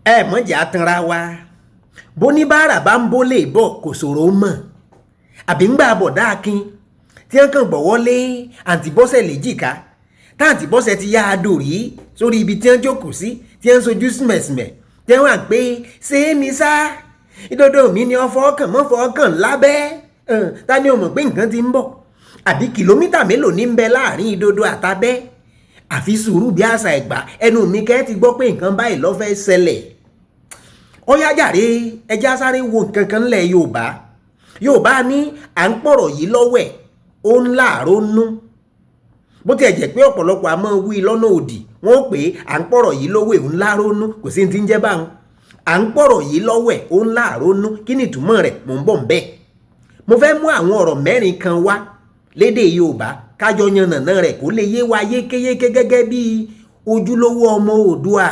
Ẹ mọ̀jà tanra wa, bóníbàárà bá ń bólè bọ̀ kò ṣòro mọ̀, àbí ń gbà bọ̀dá Akin tí wọ́n kàn gbọ́wọ́ lé àǹtí Bọ́sẹ̀ léjìká, tá àǹtí Bọ́sẹ̀ ti yá a dòrí sórí ibi tí wọ́n jókòó sí, tí wọ́n ń sojú sùmẹ̀sùmẹ̀, tí wọ́n wà pé ṣé mi sá ìdodo mi ni ọ fọ́ọ̀kàn mọ́ fọ́ọ̀kàn lábẹ́. Ta ni o mọ̀ pé nǹkan ti ń bọ̀? Àbí kìlómítà mélòó ní ń bẹ láàrin ìdodo àtàbẹ́? Àfi sùúrù bí àṣà Ẹ̀gbá ẹnu mi kẹ́ ti gbọ́ pé nǹkan báyìí ló fẹ́ ṣẹlẹ̀. Ó yá jàre, ẹjẹ́ á sáré wo nǹkan kan ńlẹ̀ Yorùbá. Yorùbá ní à ń pọ̀rọ̀ yìí lọ́wẹ̀, ó ń láàró nú. Bó tiẹ̀ jẹ́ pé ọ̀pọ̀lọpọ̀ a máa wí lọ́nà òdì, wọ́n ó pè é à ń pọ̀rọ̀ yìí lọ́wẹ̀, ó ń láàró nú. Kò sí ti ń jẹ́ báwọn. À ń pọ̀rọ̀ yìí lọ́wẹ̀, ó ń láàró nú. Kí ni ìtumọ̀ rẹ̀? Mò ń bọ̀ ń bẹ́ẹ̀. Mo fẹ́ mú àwọn ọ̀rọ̀ mẹ́rin kan wá lédè Yorùbá kájọ yànnàná rẹ̀ kó lè yé wa yékéyéké gẹ́gẹ́ bí ojúlówó ọmọ Oòduà.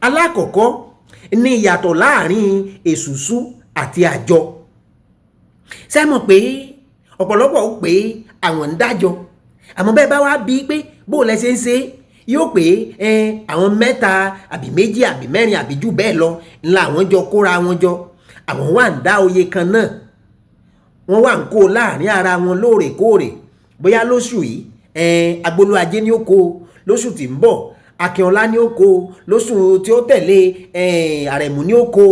Alákọ̀ọ́kọ́ ní ìyàtọ̀ láàrin èsùsú àti àjọ. Ṣé mọ̀ pé ọ̀pọ̀lọpọ̀ ó pé àwọn ń dájọ́, àmọ́ bẹ́ẹ̀ bá wá bí pé bó lẹ ṣe ń ṣe, yóò pé àwọn mẹ́ta àbí méjì àbí mẹ́rin àbí jù bẹ́ẹ̀ lọ ńlá àwọn jọ kóra wọn jọ, àwọn wà ń dá oyè kan náà, wọ́n wà ń kó láàrin ara wọn lóòrèkóòrè. Bóyá lóṣù yìí Agbolú Ajé ni ó kó, lóṣù tí ń bọ̀ Akínọlá ni ó kó, lóṣù tí ó tẹ̀lé Àrẹ̀mú ni ó kó.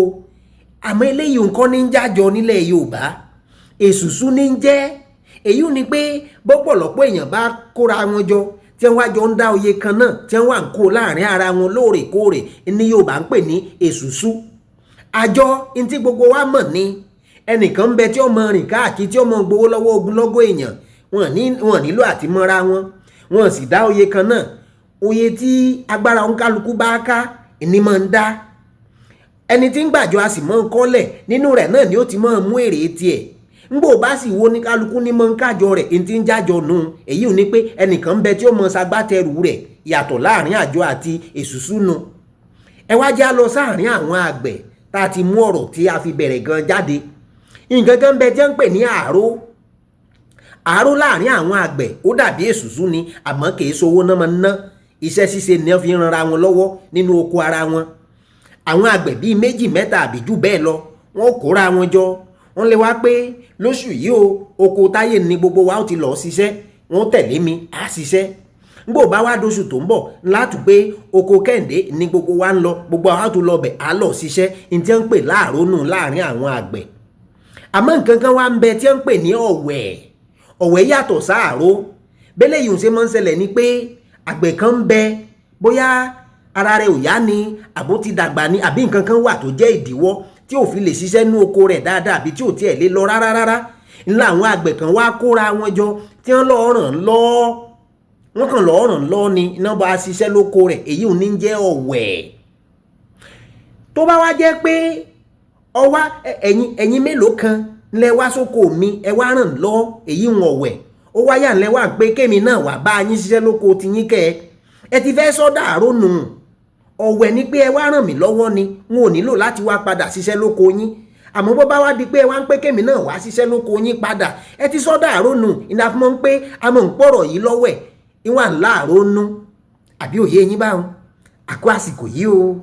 Àmọ́ eléyìí nǹkan ní ń jájọ nílẹ̀ Yorùbá, èsùsú ní ń jẹ́. Èyí ni pé bọ́pọ̀lọpọ̀ èèyàn bá kóra wọn jọ tí wọ́n jọ ń dá oyè kan náà, tí wọ́n wà ń kó láàrin ara wọn lóòrèkóòrè, ní Yorùbá ń pè ní èsùsú. Àjọ ntí gbogbo wa mọ̀ ni ẹnìkan ń bẹ tí ó mọ rìn káàkiri, tí ó mọ gbowó lọ́wọ́ ogunlọ́gọ̀ èèyàn, wọn nílò àti mọ́ra wọn, wọn sì dá oyè kan náà. Oyè tí agbára òǹkálukú bá ká ní máa ń dá. Ẹni tí ń gbàjọ a sì máa ń kọ́lẹ̀ nínú rẹ̀ náà ni ó ti máa mú èrè tiẹ̀. Ńgbò bá sì wo ní kálukú ní máa ń kájọ rẹ̀, ẹni tí ń jájọ nù. Èyí ò ní pé ẹnìkan ń bẹ tí ó mọ ṣagbátẹrù rẹ̀. Yàtọ̀ láàrin àjọ àti èsùsú nu. Ẹ wá já lọ sáàrin àwọn àgbẹ̀ tá a ti mú ọ̀rọ̀ tí a fi bẹ̀rẹ̀ gan jáde. Nǹkan kan ń bẹ tí wọ́n ń pè ní àáró. Àáró láàrin àwọn àgbẹ̀ ó dàbí èsùsú ni, àmọ́ kì í sowó náà máa ń ná. Iṣẹ́ ṣíṣe ni wọ́n fi ń ranra wọn lọ́wọ́ nínú oko ara wọn. Àwọn àgbẹ̀ bíi méjì mẹ́ta àbí jù bẹ́ẹ̀ lọ, wọ́n kóra wọn jọ, wọ́n lè wá pé lóṣù yìí o, oko táyé ni gbogbo wa ó ti lọ́ọ́ ṣiṣẹ́, wọ́n tẹ̀lé mi á ṣiṣẹ́. Ngbò bá wá dóṣù tó ń bọ̀ látù pé oko Kẹ́hìndé ni gbogbo wa ń lọ, gbogbo wa tó lọ bẹ̀ á lọ ṣiṣẹ́. Ní tí wọ́n ń pè láàró nù láàrin àwọn àgbẹ̀. Àmọ́ nǹkan kan wá ń bẹ tí wọ́n ń pè ní ọ̀wẹ̀. Ọ̀wẹ̀ yàtọ̀ sáàró. Bẹ́lẹ̀ yìí ń ṣe máa ń ṣẹlẹ̀ ni pé àgbẹ̀ kan ń bẹ, bóyá ara rẹ̀ ò yá ni, àbó ti dàgbà ni, àbí nǹkan kan wà tó jẹ́ ìdíwọ́ tí ò fi lè ṣiṣẹ́ nú oko rẹ̀ dáadáa, àbí tí ò tiẹ̀ lè lọ rárá rárá. Ńlá àwọn àgbẹ̀ kan wá kóra wọn jọ tí wọ́n lọ́ọ́ ràn lọ́, wọ́n kàn lọ́ọ́ ràn lọ́ ni iná bá ṣiṣẹ́ lóko rẹ̀. Èyí ò ní jẹ́ ọ̀wẹ̀. Tó bá wá jẹ́ pé ọwá ẹ̀yin mélòó kan lẹ wá sóko mi, ẹ wá ràn lọ́, èyí ń ọ̀wẹ̀. Ó wáyà ńlẹ wá pé kémi náà wà bá yín ṣiṣẹ́ lóko tiyín kẹ́ ẹ ti fẹ́ sọ́dà àrò nù. Ọ̀wẹ̀ ni pé ẹ wá ràn mí lọ́wọ́ ni, n ò nílò láti wá padà ṣiṣẹ́ lóko yín. Àmọ́ bó bá wá di pé ẹ wá ń pé kémi náà wá ṣiṣẹ́ lóko yín padà, ẹ ti sọ́dà àrò nù. Ìnáfọ́mọ́ ń pé a mọ̀ ń pọ̀rọ̀ yìí lọ́wẹ̀ ìwà ńlá àrò nù. Àbí òye yín báwọn? Àkó àsìkò yìí o.